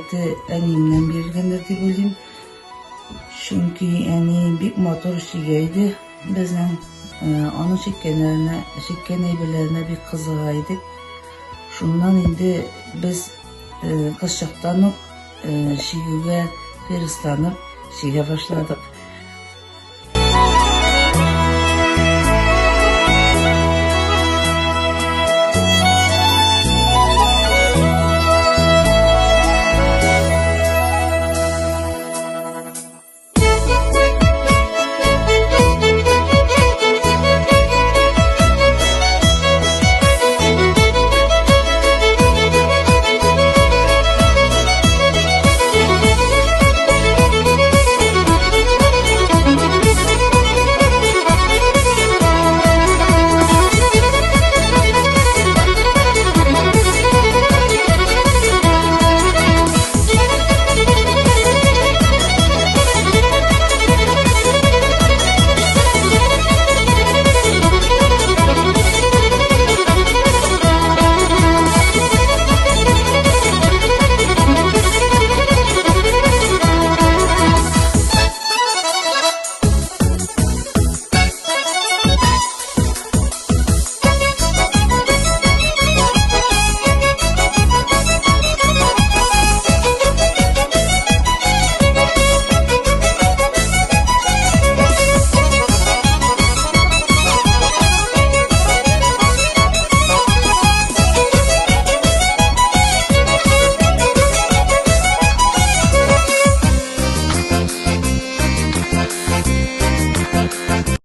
сәләте әниемнән бирелгәндер дип уйлыйм. Чөнки әни бик матур чигә иде безнең. Аның чиккәннәренә, чиккән әйберләренә бик кызыга идек. Шуннан инде без кыз чактан ук чигүгә хирысланып чигә башладык.